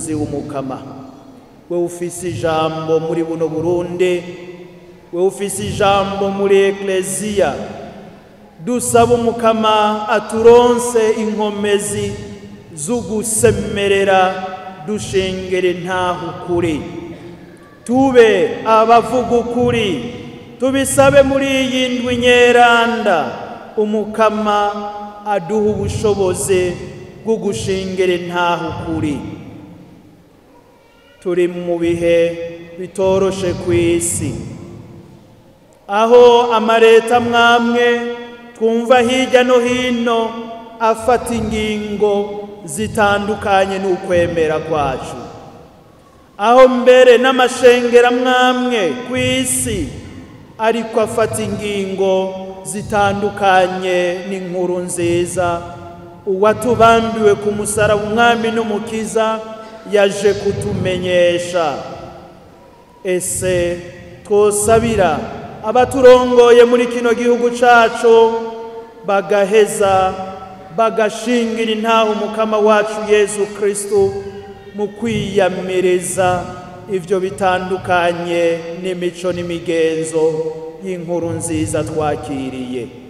Mukunzi w'Umukama, we ufise ijambo muri buno Burundi, we ufise ijambo muri Ekleziya, dusaba Umukama aturonse inkomezi z'ugusemerera dushengera intaho ukuri, tube abavuga ukuri. Tubisabe muri iyi ndwi nyeranda, Umukama aduha ubushobozi bwo gushingera intaho ukuri. Turi mu bihe bitoroshe ku isi, aho amareta mwamwe twumva hirya no hino afata ingingo zitandukanye n'ukwemera kwacu, aho mbere n'amashengera mwamwe ku isi ariko afata ingingo zitandukanye n'inkuru nziza uwatubambiwe ku musaraba Umwami n'Umukiza yaje kutumenyesha. Ese twosabira abaturongoye muri kino gihugu cacu bagaheza bagashingira intaho Umukama wacu Yezu Kristu mu kwiyamiriza ivyo bitandukanye n'imico n'imigenzo y'inkuru nziza twakiriye.